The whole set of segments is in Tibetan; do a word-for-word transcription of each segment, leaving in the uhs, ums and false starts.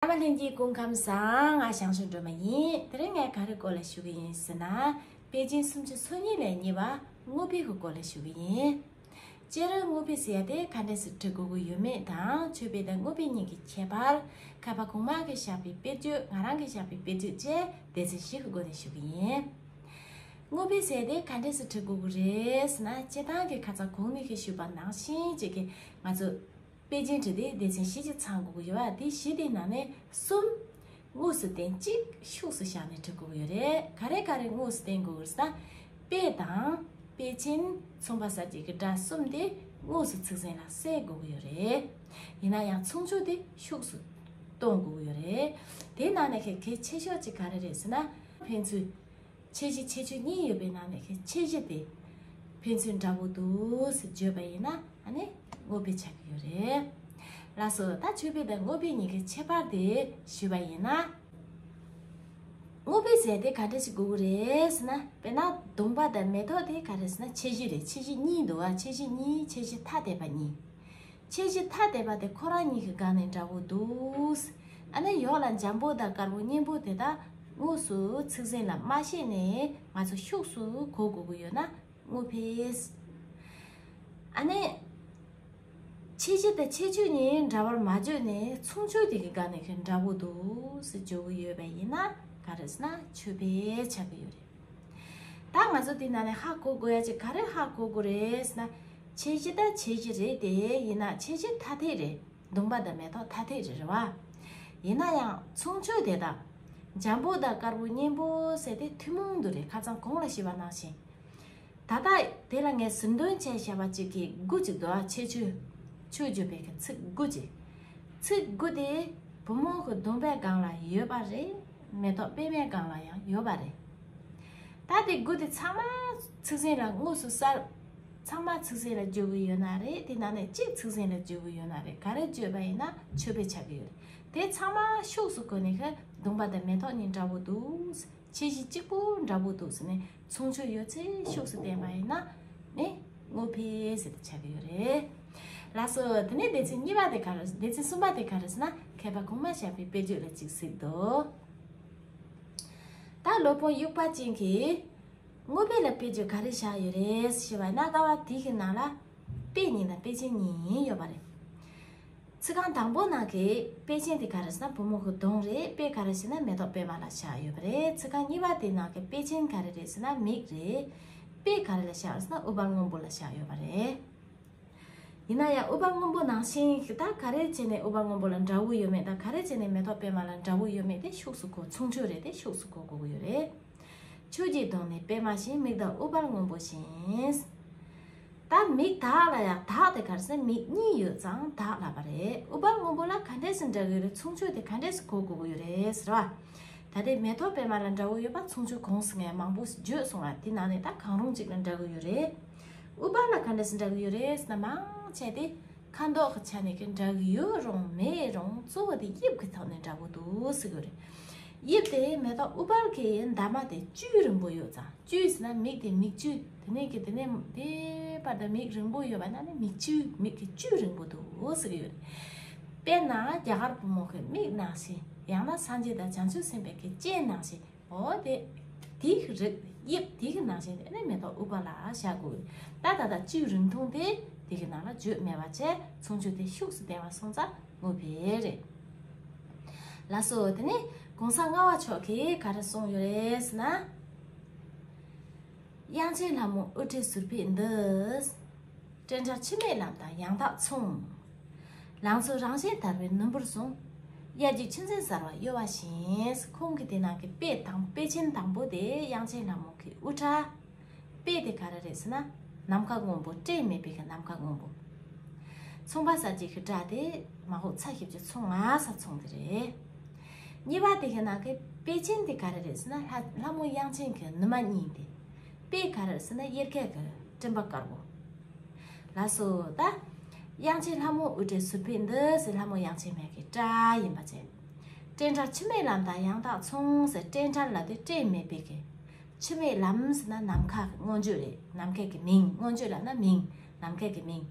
རྣམ་པ་ལྷན་རྒྱས་སྐུ་ཁམས་བཟང་། ང་ཞང་ཞུང་སྒྲོལ་མ་ཡིན། དེ་རིང་ངས་ག་རེ་སྐོར་ལ་ཞུ་གི་ཡིན་ཟེར་ན། དཔེ་ཅན་སུམ་ཅུ་སོ་གཉིས་ལས་གཉིས་པ་དངོས་དཔེ་གི་སྐོར་ལ་ཞུ་གི་ཡིན། སྤྱིར་དངོས་དཔེ་ཟེར་ཡ་དེ་ག་འདྲས་སེ་འབྲི་དགོས་ཀྱི་ཡོད་མེད་དང་། ཆོས་དཔེ་དང་དངོས་དཔེ་གཉིས་ཀྱི་ཁྱད་པར། མཁས་པ་གོང་མ་གིས་བཞག་པའི་དཔེར་བརྗོད། ང་རང་གིས་བཞག་པའི་དཔེར་བརྗོད་བཅས་སྡེ་ཚན་བཞི་གི་སྒོ་ནས་ཞུ་གི་ཡིན། དངོས་དཔེ་ཟེར་དེ་ག་འདྲས་སེ་འབྲི་དགོས་ཀྱི་རེད་ཟེར་ན། སྤྱིར་བཏང་གི་ཁ་སང་གོང་ནས་ཞུས་པ་ནང་བཞིན་ཅིག་གི་ང་ཚོ་དཔེ་ཅན་འབྲི་དུས་སྡེ་ཚན་བཞི་ཅིག་ཚང་དགོས་ཀྱི་ཡོད་པ། དེ་བཞི་དེའི་ནང་ནས་གསུམ་དངོས་སུ་བསྟན། གཅིག་ཤུགས་སུ་བཞག་ནས་འབྲི་དགོས་ཀྱི་ཡོད་རེད། ག་རེ་ག་རེ་དངོས་སུ་བསྟན་དགོས་ཀྱི་རེད་ཟེར་ན། དཔེ་དང་། དཔེ་ཅན། མཚུངས་པ་གསལ་བྱེད་ཀྱི་སྒྲ་གསུམ་དེ་དངོས་སུ་ཚིག་ཟིན་ལ་གསལ་དགོས་ཀྱི་ཡོད་རེད། ཡིན་ན་ཡང་མཚུངས་ཆོས་དེ་ཤུགས་སུ་གཏོང་དགོས་ཀྱི་ཡོད་རེད། དེའི་ནང་ནས་གལ་གལ་ཆེ་ཤོས་ཅིག་ག་རེ་རེད་ཟེར་ན། ཕན་ཚུན་ཁྱད་གཞི་ཁྱད་ཆོས་གཉིས་ཡོད་པའི་ནང་ནས་ཁྱད་གཞི་དེ་ཕན་ཚུན་འདྲ་པོ་འདུག་ཟེར་བརྗོད་པ་ཡིན་ན། ཨ་ནི་དངོས་དཔེ་ཆགས་ཀྱི་ཡོད་རེད། ལགས་སོ། ད་ཆོས་དཔེ་དང་དངོས་དཔེ་གཉིས་ཀྱི་ཁྱད་པར་དེ་ཞུས་པ་ཡིན་ན། དངོས་དཔེ་ཟེར་དེ་ག་འདྲ་ཞིག་དགོས་ཀྱི་རེད་ཟེར་ན། དཔེར་ན་གདོང་པ་དང་མེ་ཏོག་དེ་ག་རེ་ཟེར་ན་ཁྱད་གཞི་རེད། ཁྱད་གཞི་གཉིས་འདུག་བ། ཁྱད་གཞི་གཉིས། ཁྱད་གཞི་ཐ་དད་པ་གཉིས། ཁྱད་གཞི་ཐ་དད་པ་དེ་ཁོ་རང་གཉིས་ཀྱི་སྒང་ནས་འདྲ་པོ་འདུག། ཨ་ནི་ཡོག་ལ་འཇམ་པོ་དང་དཀར་པོ་སྔོན་པོ་དེ་དག་དངོས་སུ་ཚིག་ཟིན་ལ་མ་བཤད་ནས་ང་ཚོ་ཤུགས་སུ་གོ་དགོས་ཀྱི་ཡོད་ན་དངོས་དཔེ། ཨ་ནི་ཁྱད་གཞི་དང་ཁྱད་ཆོས་གཉིས་འདྲ་བར་མ་བརྗོད་ནས་མཚུངས་ཆོས་དེ་གི་སྒང་ནས་ཁྱད་འདྲ་པོ་འདུག་ཟེར་བརྗོད་ཀྱི་ཡོད་པ་ཡིན་ན་ག་རེ་ཟེར་ན་ཆོས་དཔེ་ཆགས་ཀྱི་ཡོད་རེད། ད་ང་ཚོ་དེ་ནང་ནས་ཧ་གོ་དགོས་ཡ་ཅིག་ག་རེ་ཧ་གོ་དགོས་རེད་ཟེར་ན། ཁྱད་གཞི་ད་ཁྱད་གཞི་རེད་དེ། ཡིན་ན་ཁྱད་གཞི་ཐ་དད་རེད། གདོང་པ་དང་མེ་ཏོག་ཐ་དད་རེད། རེད་བ། ཡིན་ན་ཡང་མཚུངས་ཆོས་དེ་དག་འཇམ་པོ་དང་དཀར་པོ་སྔོན་པོ་ཟེར་དེ་ཐུན་མོང་དུ་རེད། ཁ་སང་གོང་ལ་ཞུས་པ་ནང་བཞིན། ད་ལྟ་དེ་ལ་ངས་ཟུར་འདོན་བྱས་བཞག་པ་ཅིག་གི་དགུ་ཅིག་འདུག་ཨ། ཁྱད་ཆོས། ཆོས་བརྗོད་པའི་གི་ཚིག་དགུ་ཅིག། ཚིག་དགུ་དེ་བུ་མོ་གི་གདོང་པའི་སྒང་ལ་ཡོད་པ་རེད། མེ་ཏོག་པད་མའི་སྒང་ལ་ཡང་ཡོད་པ་རེད། ད་དེ་དགུ་དེ་ཚང་མ་ཚིག་ཟིན་ལ་དངོས་སུ་གསལ། ཚང་མ་ཚིག་ཟིན་ལ་བརྗོད་ཀྱི་ཡོད་ན་རེད། དེ་ནང་ནས་གཅིག་ཚིག་ཟིན་ལ་བརྗོད་ཀྱི་ཡོད་ན་རེད། ག་རེ་བརྗོད་པ་ཡིན་ན་ཆོས་དཔེ་ཆགས་ཀྱི་ཡོད་རེད། དེ་ཚང་མ་ཤུགས་སུ་གོ་ནས་ཁ་གདོང་པ་དང་མེ་ཏོག་གཉིས་འདྲ་པོ་འདུག། ཁྱད་གཞི་གཅིག་པུ་འདྲ་པོ་འདུག་ཟེར་ནས་མཚུངས་ཆོས་ཡོད་ཚད་ཤུགས་སུ་བསྟན་པ་ཡིན་ན་ནི་དངོས་དཔེ་ཟེར་ཏེ་ཆགས་ཀྱི་ཡོད་རེད། ལགས་སོ། དེ་ནས་སྡེ་ཚན་གཉིས་པ་དེ་ག་རེ། སྡེ་ཚན་གསུམ་པ་དེ་ག་རེ་ཟེར་ན། མཁས་པ་གོང་མ་བཞག་པའི་དཔེར་བརྗོད་ལ་གཅིག་གཟིགས་དང་། ད་སློབ་དཔོན་དབྱུག་པ་ཅན་གྱིས་དངོས་དཔེ་ལ་དཔེར་བརྗོད་ག་རེ་བཞག་ཡོད་རེད་ཞེས་པ་ན། ཀ་བ་དེ་གི་ནང་ལ་དཔེ་གཉིས་དང་དཔེ་ཅན་གཉིས་ཡོད་པ་རེད། ཚིག་རྐང་དང་པོ་ནང་གི་དཔེ་ཅན་དེ་ག་རེ་ཟེར་ན་བུ་མོ་གི་གདོང་རེད། དཔེ་ག་རེ་ཟེར་ན་མེ་ཏོག་པད་མ་ལ་བཞག་ཡོད་པ་རེད། ཚིག་རྐང་གཉིས་པ་དེ་ནང་གི་དཔེ་ཅན་ག་རེ་རེད་ཟེར་ན་མིག་རེད། དཔེ་ག་རེ་ལ་བཞག་ཟེར་ན་ཨུཏྤལ་སྔོན་པོ་ལ་བཞག་ཡོད་པ་རེད། ཡིན་ན་ཡང་ཨུཏྤལ་སྔོན་པོ་ནང་བཞིན་གྱི་ད་ག་རེ་བྱས་ནས་ཨུཏྤལ་སྔོན་པོ་ལ་འདྲ་བོ་ཡོད་མེད་དང་། ག་རེ་བྱས་ནས་མེ་ཏོག་པད་མ་ལ་འདྲ་བོ་ཡོད་མེད་དེ་ཤུགས་སུ་གོ། མཚུངས་ཆོས་རེད་དེ་ཤུགས་སུ་གོ་དགོས་ཀྱི་ཡོད་རེད། ཆོས་ཀྱི་གདོང་ནི་པད་མ་བཞིན། མིག་དང་ཨུཏྤལ་སྔོན་པོ་བཞིན། ད་མིག་དག་ལ་ཡང་དག་དེ་ག་རེ་ཟེར་ན་མིག་གཉིས་ཡོད་ཙང་དག་ལབ་པ་རེད། ཨུཏྤལ་སྔོན་པོ་ལ་ག་འདྲས་སེ་འདྲ་གི་ཡོད་རེད། མཚུངས་ཆོས་དེ་ག་འདྲས་སེ་གོ་དགོས་ཀྱི་ཡོད་རེད་ཟེར་བ། ད་དེ་མེ་ཏོག་པད་མ་ལ་འདྲ་བོ་ཡོད་པ་མཚུངས་ཆོས་གོང་སེ་ངས་མང་པོ་བརྗོད་སོང་ལ། དེ་ནང་ནས་ད་གང་རུང་གཅིག་ལ་འདྲ་གི་ཡོད་རེད། ཨུཏྤལ་ལ་ག་འདྲས་སེ་འདྲ་གི་ཡོད་རེད་ཟེར་ན། མང་ཆེ་དེ་ཁ་མདོག་གི་ཆ་ནས་ཀྱི་འདྲ་གི་ཡོད་རུང་མེད་རུང་གཙོ་བོ་དེ་དབྱིབས་ཀྱི་ཐོག་ནས་འདྲ་པོ་འདུག་ཟེར་གི་ཡོད་རེད། དབྱིབས་དེ་མེ་ཏོག་ཨུཏྤལ་གྱི་འདབ་མ་དེ་བཅུད་རིང་པོ་ཡོད་ཙང་། བཅུད་ཟེར་ན་མིག་དེ་མིག་བཅུད། དེ་ནས་ཀྱི་དེ་ནས་དེ་བར་དུ་མིག་རིང་པོ་ཡོད་པ་ན་ནི་མིག་བཅུད། མིག་གི་བཅུད་རིང་པོ་འདུག་ཟེར་གི་ཡོད་རེད། དཔེར་ན་རྒྱ་གར་བུ་མོ་གི་མིག་ནང་བཞིན། ཡང་ན་སངས་རྒྱས་དང་བྱང་ཆུབ་སེམས་དཔའི་གི་སྤྱན་ནང་བཞིན། འོ་དེ། དེའི་རིགས་དབྱིབས་དེའི་ནང་བཞིན་དེ་ནི་མེ་ཏོག་ཨུཏྤལ་ལ་བཞག་དགོས། ད་ད་ལྟ་བཅུད་རིང་ཐུང་དེ་དེ་གི་ནང་ལ་བརྗོད་མེད་པ་བྱས། མཚུངས་ཆོས་དེ་ཤུགས་སུ་བསྟན་པ་སོང་ཙང་དངོས་དཔེ་རེད། ལགས་སོ། དེ་ནས་གོང་ས་ལྔ་པ་མཆོག་གིས་ག་རེ་གསུངས་ཡོད་རེད་ཟེར་ན། དབྱངས་ཅན་ལྷ་མོ་དབུ་སྐྲའི་ཟུར་ཕུད་འདི། སྤྲིན་བྲལ་འཆི་མེད་ལམ་དང་ཡང་དག་མཚུངས། ལང་ཚོའི་རང་བཞིན་དར་བའི་ནུ་འབུར་བཟུང་། དབྱར་གྱི་ཆུ་འཛིན་གསར་བ་གཡོ་བ་བཞིན། ཁོང་གི་དེ་ནང་གི་དཔེ་དང་དཔེ་ཅན་དང་པོ་དེ་དབྱངས་ཅན་ལྷ་མོ་གི་དབུ་སྐྲ། དཔེ་དེ་ག་རེ་རེད་ཟེར་ན། ནམ་མཁའ་སྔོན་པོ། སྤྲིན་མེད་པའི་གི་ནམ་མཁའ་སྔོན་པོ། མཚུངས་པ་གསལ་བྱེད་ཀྱི་སྒྲ་དེ་མ་འོག་ཚ་ཞབས་ཀྱུ་མཚུངས་ང་ས་མཚུངས་དེ་རེད། གཉིས་པ་དེ་གི་ནང་གི་དཔེ་ཅན་དེ་ག་རེ་རེད་ཟེར་ན། ལྷ་ལྷ་མོ་དབྱངས་ཅན་གྱི་ནུ་མ་གཉིས་དེ། དཔེ་ག་རེ་རེད་ཟེར་ན་དབྱར་ཁའི་གི་སྤྲིན་པ་དཀར་པོ། ལགས་སོ། ད་དབྱངས་ཅན་ལྷ་མོ་དབུ་སྐྲའི་ཟུར་ཕུད་འདི་ཟེར་ལྷ་མོ་དབྱངས་ཅན་མའི་གི་སྐྲ་ཡིན་པ་བྱས། སྤྲིན་བྲལ་འཆི་མེད་ལམ་དང་ཡང་དག་མཚུངས་ཟེར། སྤྲིན་བྲལ་ལབ་དུས་སྤྲིན་མེད་པའི་གི། འཆི་མེད་ལམ་ཟེར་ན་ནམ་མཁའ་གི་མངོན་བརྗོད་རེད། ནམ་མཁའི་གི་མིང་། མངོན་བརྗོད་ལབ་ན་མིང་། ནམ་མཁའི་གི་མིང་།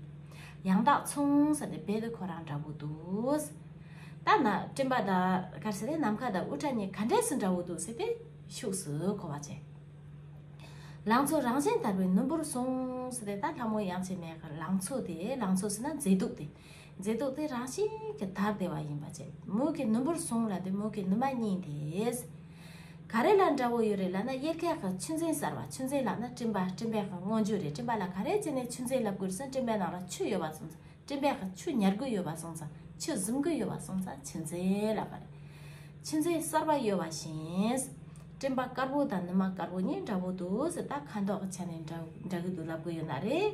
ཡང་དག་མཚུངས་ཟེར་ཏེ་རྦད་དེ་ཁོ་རང་འདྲ་པོ་འདུག། ད་ ད་ན་སྤྲིན་པ་དང་ག་རེ་ཟེར་རེད། ནམ་མཁའ་དང་དབུ་སྐྲ་གཉིས་ག་འདྲས་སུ་འདྲ་བོ་འདུག་ཟེར་ཏེ་ཤུགས་སུ་གོ་བ་བྱས། ལང་ཚོ་རང་བཞིན་དར་བའི་ནུ་འབུར་ཟུང་ཟེར་ཏེ་ད་ལྷ་མོ་དབྱངས་ཅན་མའི་གི་ལང་ཚོ་དེ། ལང་ཚོ་ཟེར་ན་མཛེས་སྡུག་དེ། མཛེས་སྡུག་དེ་རང་བཞིན་གྱིས་དར་བསྡད་པ་ཡིན་པ་བྱས། མོ་གི་ནུ་འབུར་ཟུང་ལབ་དུས་མོ་གི་ནུ་མ་གཉིས་དེ། ག་རེ་ལ་འདྲ་བོ་ཡོད་རེད་ལབ་ན། དབྱར་ཁ་གི་ཆུ་འཛིན་གསར་བ། ཆུ་འཛིན་ལབ་ན་སྤྲིན་པ། སྤྲིན་པའི་གི་སྔོན་འཇུག་རེད། སྤྲིན་པ་ལ་ག་རེ་བྱས་ནས་ཆུ་འཛིན་ལབ་དགོས་རེད་ཟེར་ན། སྤྲིན་པའི་ནང་ལ་ཆུ་ཡོད་པ་སོང་ཙང་། སྤྲིན་པའི་གི་ཆུ་ཉར་གི་ཡོད་པ་སོང་ཙང་། ཆུ་འཛིན་གི་ཡོད་པ་སོང་ཙང་ཆུ་འཛིན་ལབ་པ་རེད། ཆུ་འཛིན་གསར་པ་ཡོད་པ་བཞིན། སྤྲིན་པ་དཀར་པོ་དང་ནུ་མ་དཀར་པོ་གཉིས་འདྲ་བོ་འདུག་ཟེར། ད་ཁ་མདོག་གི་ཆ་ནས་འདྲ་འདྲ་གི་འདུག་ལབ་གི་ཡོད་ན་རེད།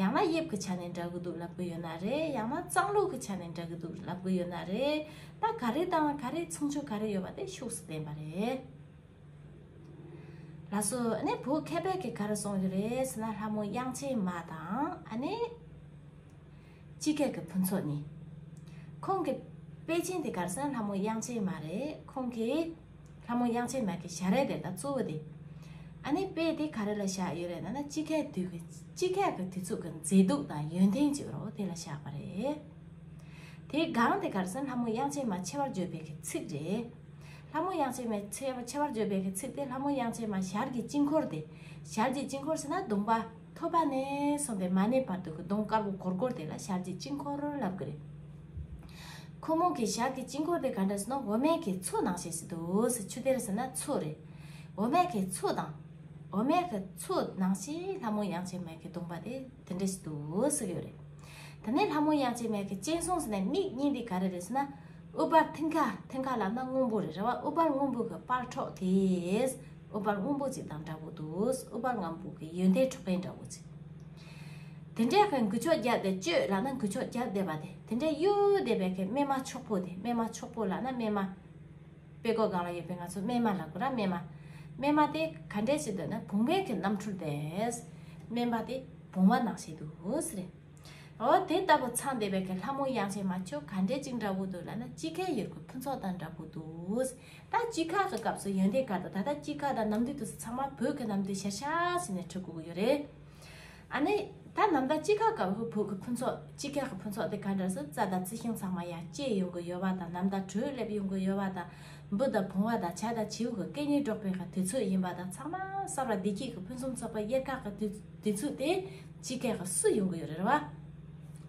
ཡང་ན་དབྱིབས་ཀྱི་ཆ་ནས་འདྲ་གི་འདུག་ལབ་གི་ཡོད་ན་རེད། ཡང་ན་གཙང་ལུགས་ཀྱི་ཆ་ནས་འདྲ་གི་འདུག་ལབ་གི་ཡོད་ན་རེད། ད་ག་རེ་དང་ག་རེ་མཚུངས་ཆོས་ག་རེ་ཡོད་པ་དེ་ཤུགས་སུ་བསྟན་པ་རེད། ལགས་སོ། ཨ་ནི་བོད་མཁས་པས་ཀྱིས་ག་རེ་གསུངས་ཡོད་རེད་ཟེར་ན། ལྷ་མོ་དབྱངས་ཅན་མ་དང་ཨ་ནི་དཔྱིད་ཀ་གི་ཕུན་ཚོགས་གཉིས། ཁོང་གི་དཔེ་ཅན་དེ་ག་རེ་ཟེར་ན་ལྷ་མོ་དབྱངས་ཅན་མ་རེད། ཁོང་གི་ལྷ་མོ་དབྱངས་ཅན་མ་གི་ཞལ་རས་དེ་ད་གཙོ་བོ་དེ། ཨ་ནི་དཔེ་དེ་ག་རེ་ལ་བཞག་ཡོད་རེད་ན་ན། དཔྱིད་ཀའི་དུས་ཀྱི་དཔྱིད་ཀ་གི་དུས་ཚོད་ཀྱི་མཛེས་སྡུག་དང་ཡོན་ཏན་ཅིག་རོ། དེ་ལ་བཞག་པ་རེད། དེའི་སྒང་དེ་ག་རེ་ཟེར་ན་ལྷ་མོ་དབྱངས་ཅན་མ་མཆེ་བར་བརྗོད་པའི་གི་ཚིག་རེད། ལྷ་མོ་དབྱངས་ཅན་མའི་མཆེ་མཆེ་བར་བརྗོད་པའི་གི་ཚིག་དེ། ལྷ་མོ་དབྱངས་ཅན་མ་ཞལ་གྱི་དཀྱིལ་འཁོར་དེ། ཞལ་གྱི་དཀྱིལ་འཁོར་ཟེར་ན་གདོང་པ་ཐོད་པ་ནས་བཟུང་སྟེ་མ་ནེ་བར་དུ་གི་གདོང་དཀར་པོ་གོར་གོར་དེ་ལ་ཞལ་གྱི་དཀྱིལ་འཁོར་ལབ་གི་རེད། ཁོ་མོ་གི་ཞལ་གྱི་དཀྱིལ་འཁོར་དེ་ག་འདྲ་ཟེར་ན། འོ་མའི་གི་མཚོ་ནང་བཞིན་ཞིག་འདུག་ཟེར། ཆུ་གཏེར་ཟེར་ན་མཚོ་རེད། འོ་མའི་གི་མཚོ་དང་། འོ་མའི་གི་མཚོ་ནང་བཞིན་ལྷ་མོ་དབྱངས་ཅན་མའི་གི་གདོང་པ་དེ་དེ་འདྲ་ཞིག་འདུག་ཟེར་གི་ཡོད་རེད། དེ་ནས་ལྷ་མོ་དབྱངས་ཅན་མའི་གི་སྤྱན་ཟུང་ཟེར་ནས་མིག་གཉིས་དེ་ག་རེ་རེད་ཟེར་ན། ཨུཏྤལ་མཐིང་ཁ། མཐིང་ཁ་ལབ་ན་སྔོན་པོ་རེད། རེད་བ། ཨུཏྤལ་སྔོན་པོ་གི་དཔལ་འཕྲོག་དེ། ཨུཏྤལ་སྔོན་པོ་ཅིག་དང་འདྲ་བོ་འདུག་ཨུཏྤལ་སྔོན་པོ་གི་ཡོན་ཏན་འཕྲོག་མཁན་འདྲ་བོ་ཅིག་དེ་འདྲའི་གི་འགུལ་སྐྱོད་རྒྱག་བསྡད། བསྐྱོད་ལབ་ན་འགུལ་སྐྱོད་རྒྱག་བསྡད་པ་དེ། དེ་འདྲའི་གཡུག་བསྡད་པའི་གི་སྨིན་མ་འཁྱོག་པོ་དེ། སྨིན་མ་འཁྱོག་པོ་ལབ་ན་སྨིན་མ། དཔྲལ་ཀོ་སྒང་ལ་ཡོད་པའི་ང་ཚོ་སྨིན་མ་ལབ་དགོས་ར། སྨིན་མ། སྨིན་མ་དེ་ག་འདྲས་ཞིག་འདུག་ན། བུང་བའི་གི་རྣམ་འཕྲུལ་ཏེ། སྨིན་མ་དེ་བུང་བ་ནང་བཞིན་འདུག་ཟེར། འོ་དེ་ལྟ་བུ་ཚང་བསྡད་པའི་གི་ལྷ་མོ་དབྱངས་ཅན་མ་ཁྱོད་ག་འདྲས་ཅིག་འདྲ་བོ་འདུག་ལབ་ན། དཔྱིད་ཀའི་ཡུལ་གྱི་ཕུན་ཚོགས་དང་འདྲ་བོ་འདུག་ད་དཔྱིད་ཀ་གི་སྐབས་སུ་ཡོན་ཏན་ག་རེ་འདུག་ད་ལྟ་དཔྱིད་ཀ་དང་ནམ་དུས་དེ་ཚོ་ཚང་མ་བོད་ཀྱི་ནམ་དུས་ཤར་ཤར་ཟེར་ནས་འཁྲིད་དགོས་ཀྱི་ཡོད་རེད། ཨ་ནི་ད་ནམ་ཟླ་དཔྱིད་ཀ་སྐབས་སུ་བོད་ཀྱི་ཕུན་ཚོགས། དཔྱིད་ཀ་གི་ཕུན་ཚོགས་དེ་ག་འདྲ་ཟེར། རྩྭ་དང་རྩི་ཤིང་ཚང་མ་ཡར་སྐྱེས་ཡོང་གི་ཡོད་པ་དང་། ནམ་ཟླ་དྲོད་སླེབས་ཡོང་གི་ཡོད་པ་དང་། འབུ་དང་བུང་བ་དང་བྱ་དང་བྱིའུ་གི་སྐད་སྙན་སྒྲོག་པའི་གི་དུས་ཚོད་ཡིན་པ་དང་། ཚང་མ་གསར་བ་བདེ་སྐྱིད་ཀྱི་ཕུན་སུམ་ཚོགས་པའི་དབྱར་ཁ་གི་དུས་དུས་ཚོད་དེ་དཔྱིད་ཀ་གི་བསུ་ཡོང་གི་ཡོད་རེད་བ།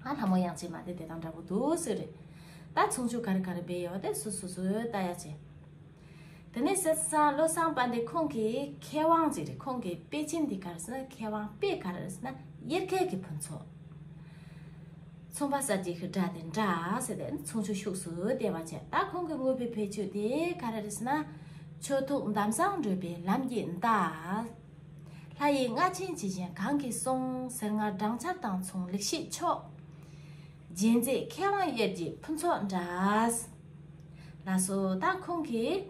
ཨ་ལྷ་མོ་དབྱངས་ཅན་མ་དེ་དེ་དང་འདྲ་པོ་འདུག་ཟེར་རེད། ད་མཚུངས་ཆོས་ག་རེ་ག་རེ་སྦས་ཡོད་དེ་སོ་སོ་སོས་ལྟ་ཡ་བྱེད། དེ་ནས་སྲིད་བཟང་བློ་བཟང་དཔལ་ལྡན་ཁོང་གི་མཁས་དབང་ཅིག་རེད། ཁོང་གི་དཔེ་ཅན་དེ་ག་རེ་ཟེར་ན། མཁས་དབང་དཔེ་ག་རེ་ཟེར་ན་དབྱར་ཁའི་གི་ཕུན་ཚོགས། མཚུངས་པ་གསལ་བྱེད་ཀྱི་སྒྲ་དེ་འདྲ་ཟེར་ཏེ་མཚུངས་ཆོས་ཤུགས་སུ་བསྟན་པ་བྱས། ད་ཁོང་གི་དངོས་པོའི་ཕན་ཆོད་དེ་ག་རེ་རེད་ཟེར་ན། ཆོས་ཐུགས་འདབ་བཟང་བགྲོད་པའི་ལམ་གྱི་མདའ། ལྷ་ཡི་རྔ་ཆེན་ཇི་བཞིན་གང་གིས་བསྲུང་། ཟིལ་མངར་སྦྲང་ཆར་དང་མཚུངས་ལེགས་བཤད་མཆོག་རྗེས་མཛད་མཁས་དབང་དབྱར་གྱི་ཕུན་ཚོགས་འདྲ། ལགས་སོ། ད་ཁོང་གིས་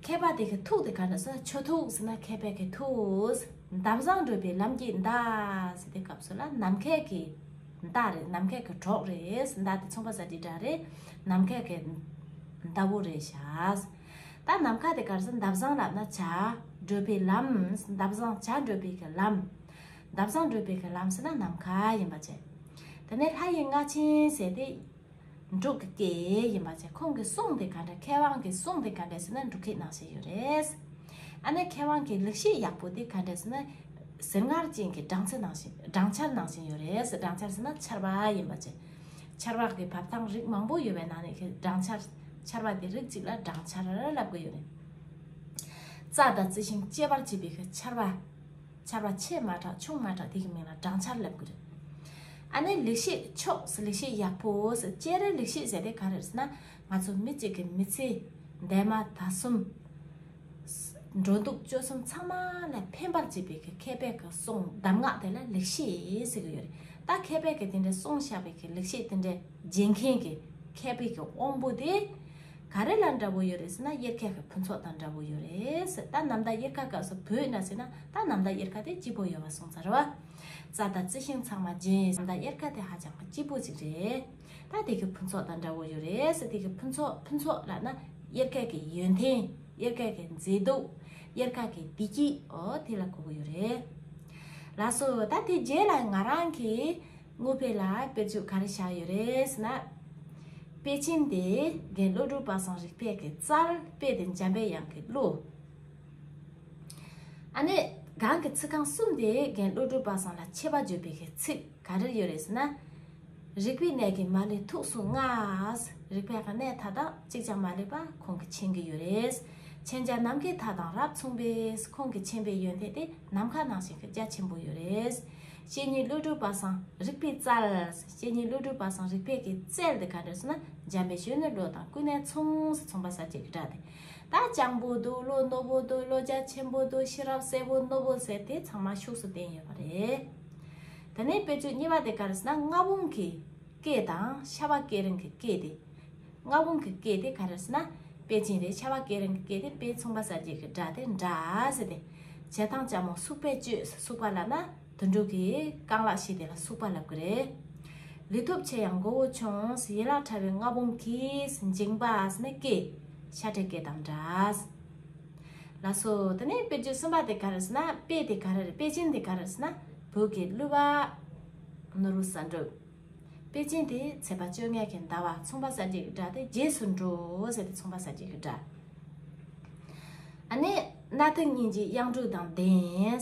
མཁས་པ་དེ་གི་ཐུགས་དེ་ག་འདྲ་ཟེར་ན། ཆོས་ཐུགས་ཟེར་ན་མཁས་པའི་གི་ཐུགས། འདབ་བཟང་བགྲོད་པའི་ལམ་གྱི་མདའ་ཟེར་དེ་སྐབས་སུ་ལ་ནམ་མཁའི་གི་མདའ་རེད། ནམ་མཁའི་གི་གྲོགས་རེད། མདའ་དེ་མཚུངས་པ་གསལ་བྱེད་སྒྲ་རེད། ནམ་མཁའི་གི་མདའ་བོ་རེད་ཤག་ད་ནམ་མཁའ་དེ་ག་རེ་ཟེར། འདབ་བཟང་ལབ་ན་བྱ། བགྲོད་པའི་ལམ། འདབ་བཟང་བྱ་བགྲོད་པའི་གི་ལམ། འདབ་བཟང་བགྲོད་པའི་གི་ལམ་ཟེར་ན་ནམ་མཁའ་ཡིན་པ་བྱས། དེ་ནས་ལྷ་ཡི་རྔ་ཆེན་ཟེར་དེ་འབྲུག་གི་སྐད་ཡིན་པ་བྱས། ཁོང་གི་གསུང་དེ་ག་འདྲ། མཁས་དབང་གི་གསུང་དེ་ག་འདྲ་ཟེར་ན་འབྲུག་སྐད་ནང་བཞིན་ཡོད་རེད། ཨ་ནི་མཁས་དབང་གི་ལེགས་བཤད་ཡག་པོ་དེ་ག་འདྲ་ཟེར་ན་ཟིལ་མངར་ཅན་གྱི་སྦྲང་རྩི་ནང་བཞིན། སྦྲང་ཆར་ནང་བཞིན་ཡོད་རེད། སྦྲང་ཆར་ཟེར་ན་ཆར་པ་ཡིན་པ་བྱས། ཆར་པ་གི་བབས་སྟངས་རིགས་མང་པོ་ཡོད་པའི་ནང་ནས་ཀྱི་སྦྲང་ཆར། ཆར་པ་དེ་རིགས་གཅིག་ལ་སྦྲང་ཆར་ལབ་ཀྱི་ཡོད་རེད། རྩྭ་དང་རྩི་ཤིང་སྐྱེ་བར་བྱེད་པའི་གི་ཆར་པ། ཆར་པ་ཆེ་མ་དྲགས་ཆུང་མ་དྲགས་དེ་གི་མིང་ལ་སྦྲང་ཆར་ལབ་གི་རེད། ཨ་ནི་ལེགས་བཤད་མཆོག་ཟེར། ལེགས་བཤད་ཡག་པོ་ཟེར། སྤྱན་རས་ལེགས་བཤད་ཟེར་དེ་ག་རེ་རེད་ཟེར་ན། ང་ཚོ་མི་གཅིག་གི་མི་ཚེ་འདས་མ་ད་གསུམ། འགྲོ་འདུག་སྤྱོད་གསུམ་ཚང་མ་ལ་ཕན་པར་བྱེད་པའི་གི་མཁས་པའི་གི་གསུང་གདམས་ངག་དེ་ལ་ལེགས་བཤད་ཟེར་གི་ཡོད་རེད། ད་མཁས་པའི་གི་དེ་འདྲའི་གསུང་བཤད་པའི་གི་ལེགས་བཤད་དེ་འདྲའི་བརྗེད་མཁན་གྱི་མཁས་པའི་གི་དབང་པོ་དེ་ག་རེ་ལ་འདྲ་བོ་ཡོད་རེད་ཟེར་ན། དབྱར་ཁ་གི་ཕུན་ཚོགས་དང་འདྲ་བོ་ཡོད་རེད་ཟེར། ད་ནམ་ཟླ་དབྱར་ཁ་སྐབས་སུ་བོད་ན་ཟེར་ན། ད་ནམ་ཟླ་དབྱར་ཁ་དེ་སྐྱིད་པོ་ཡོད་པ་སོང་ཙང་རེད་བ། རྩྭ་དང་རྩི་ཤིང་ཚང་མ་རྒྱན། ནམ་ཟླ་དབྱར་ཁ་དེ་ཧ་ཅང་གི་སྐྱིད་པོ་ཅིག་རེད། ད་དེ་གི་ཕུན་ཚོགས་དང་འདྲ་བོ་ཡོད་རེད་ཟེར། དེ་གི་ཕུན་ཚོགས། ཕུན་ཚོགས་ལབ་ན་དབྱར་ཁ་གི་ཡོན་ཏན། དབྱར་ཁ་གི་མཛེས་སྡུག་དབྱར་ཁ་གི་བདེ་སྐྱིད། འོ་དེ་ལ་གོ་གི་ཡོད་རེད། ལགས་སོ། ད་དེ་རྗེས་ལ་ང་རང་གིས་དངོས་དཔེ་ལ་དཔེར་བརྗོད་ག་རེ་བཞག་ཡོད་རེད་ཟེར་ན། དཔེ་ཅན་དེ་རྒན་བློ་གྲོས་པ་སངས་རིག་པའི་གི་རྩལ། དཔེ་དེ་འཇམ་པའི་དབྱངས་ཀྱི་གླུ། ཨ་ནི་གང་གི་ཚིག་རྐང་གསུམ་དེ་རྒན་བློ་གྲོས་པ་སངས་ལ་ཆེ་བ་བརྗོད་པའི་གི་ཚིག་ག་རེ་ཡོད་རེད་ཟེར་ན། རིག་པའི་གནས་ཀྱིས་མ་བསླད་ཐུགས་སུ་མངའ། རིག་པའི་གནས་མཐའ་དག་གཅིག་ཀྱང་མ་བསླད་པ་ཁོང་གིས་མཁྱེན་གྱི་ཡོད་རེད། མཁྱེན་རྒྱ་ནམ་མཁའི་མཐའ་དང་རབ་མཚུངས་པས། ཁོང་གི་མཁྱེན་པའི་ཡོན་ཏན་དེ་ནམ་མཁའ་ནང་བཞིན་གྱི་རྒྱ་ཆེན་པོ་ཡོད་རེད། བཤེས་གཉེན་བློ་གྲོས་པ་སངས་རིག་པའི་རྩལ། བཤེས་གཉེན་བློ་གྲོས་པ་སངས་རིག་པའི་གི་རྩལ་དེ་ག་རེ་ཟེར་ན། འཇམ་པའི་གཞོན་ནུ་བློ་དང་ཀུན་ནས་མཚུངས་ཟེར། མཚུངས་པ་གསལ་བྱེད་ཀྱི་སྒྲ་དེ། ད་སྤྱང་པོ་འདུག། བློ་རྣོ་པོ་འདུག། བློ་རྒྱ་ཆེན་པོ་འདུག། ཤེས་རབ་གསལ་པོ་རྣོ་པོ་ཟེར་དེ་ཚང་མ་ཤུགས་སུ་བསྟན་ཡོད་པ་རེད། དེ་ནས་དཔེ་བརྗོད་གཉིས་པ་དེ་ག་རེ་ཟེར་ན། རྔ་བོང་གི་སྐད་དང་ཤ་བ་སྐེ་རིང་གི་སྐད་དེ། རྔ་བོང་གི་སྐད་དེ་ག་རེ་ཟེར་ན། དཔེ་ཅན་རེད། ཤ་བ་སྐེ་རིང་གི་སྐད་དེ་དཔེ་མཚུངས་པ་གསལ་བྱེད་ཀྱི་སྒྲ་དེ་འདྲ་ཟེར་ཏེ། བྱེ་ཐང་ལྕགས་མོ་སུག་པས་གཅོད། སུག་པ་ལབ་ན་དུད་འགྲོ་གི་རྐང་ལག་ཤེས་དེ་ལ་སུག་པ་ལབ་ཀྱི་རེད། ལུས་སྟོབས་ཆེ་ཡང་མགོ་བོ་ཆུང་། ཡན་ལག་ཕྲ་བའི་རྔ་བོང་གི་འཇིང་པ་ཟེར་ན་སྐད། ཤ་ཁྲའི་སྐད་དང་འདྲ། ལགས་སོ། དེ་ནས་དཔེ་བརྗོད་གསུམ་པ་དེ་ག་རེ་ཟེར་ན། དཔེ་དེ་ག་རེ་རེད། དཔེ་ཅན་དེ་ག་རེ་རེད་ཟེར་ན། བོད་ཀྱི་གླུ་བ་ནོར་བུ་བསམ་གྲུབ། དཔེ་ཅན་དེ་ཚེས་པ་བཅོ་ལྔའི་གི་ཟླ་བ། མཚུངས་པ་གསལ་བྱེད་ཀྱི་སྒྲ་དེ་རྗེས་སུ་འགྲོ་ཟེར་ཏེ་མཚུངས་པ་གསལ་བྱེད་ཀྱི་སྒྲ། ཨ་ནི་སྣ་ཐིག་སྙིང་རྗེའི་གཡང་འབྲུག་དང་ལྡན།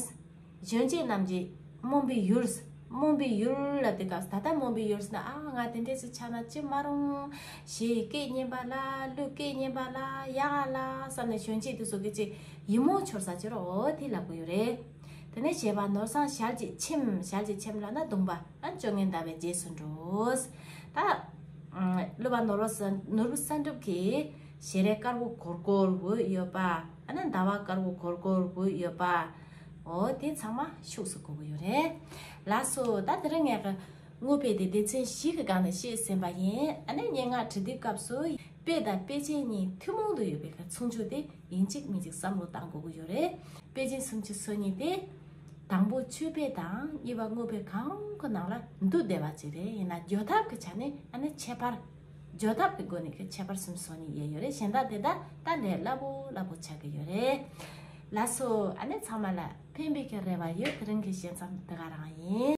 གཞོན་སྐྱེས་རྣམས་ཀྱི་སྨོན་པའི་ཡུལ། སྨོན་པའི་ཡུལ་ལབ་དུས་སྐབས་སུ། ད་ལྟ་སྨོན་པའི་ཡུལ་ཟེར་ན། ཨ་ང་དེ་འདྲས་ཅིག་ཆགས་ན་ཅི་མ་རུང་། གཞས་སྐད་སྙན་པ་ལ། གླུ་སྐད་སྙན་པ་ལ། ཡག་ལ་བསམ་ནས་གཞོན་སྐྱེས་དེ་ཚོ་གི་ཅིག་ཡིད་སྨོན་འཆོར་ས་ཅིག་རོ། དེ་ལབ་གི་ཡོད་རེད། དེ་ནས་གཞས་པ་ནོར་བཟང་ཞལ་གྱི་ཁྱིམ། ཞལ་གྱི་ཁྱིམ་ལབ་ན་གདོང་པ། ཨ་བཅོ་ལྔའི་ཟླ་བའི་རྗེས་སུ་འགྲོ། ད་ཨ་གླུ་བ་ནོར་བུ་བསམ། ནོར་བུ་བསམ་གྲུབ་ཀྱིས་ཞལ་རས་དཀར་པོ་གོར་གོར་འོད་ཡོད་པ། ཨ་ནི་ཟླ་བ་དཀར་པོ་གོར་གོར་འོད་ཡོད་པ། འོ་དེ་ཚང་མ་ཤུགས་སུ་གོ་གི་ཡོད་རེད། ལགས་སོ། ད་དེ་རིང་ངས་གི་དངོས་དཔེ་དེ་སྡེ་ཚན་བཞི་གི་སྒང་ནས་བཤད་ཟིན་པ་ཡིན། ཨ་ནི་སྙན་ངག་བྲི་དུས་སྐབས་སུ་དཔེ་དང་དཔེ་ཅན་གཉིས་ཐུན་མོང་དུ་ཡོད་པའི་གི་མཚུངས་ཆོས་དེ་ཡིན་གཅིག་མིན་གཅིག་བསམ་བློ་བཏང་དགོས་ཀྱི་ཡོད་རེད། དཔེ་ཅན་སུམ་ཅུ་སོ་གཉིས་དེ། དང་པོ་ཆོས་དཔེ་དང་། གཉིས་པ་དངོས་དཔེ་གང་གི་ནང་ལ་འདུ་བསྡད་པ་ཅིག་རེད། ཡིན་ན་སྦྱོར་ཐབས་ཀྱི་ཆ་ནས་ཨ་ནི་ཁྱད་པར། སྦྱོར་ཐབས་ཀྱི་སྒོ་ནས་ཀྱི་ཁྱད་པར་སུམ་ཅུ་སོ་གཉིས་ཡས་ཡོད་རེད། གཞན་དག་དེ་དག་ད་ལས་སླ་པོ་སླ་པོ་ཆགས་ཀྱི་ཡོད་རེད། ལགས་སོ། ཨ་ནི་ཚང་མ་ལ་ཕན་པའི་གི་རེ་བ་ཡོད། དེ་རིང་གི་བཤད་མཚམས་འདི་ག་རང་ཡིན།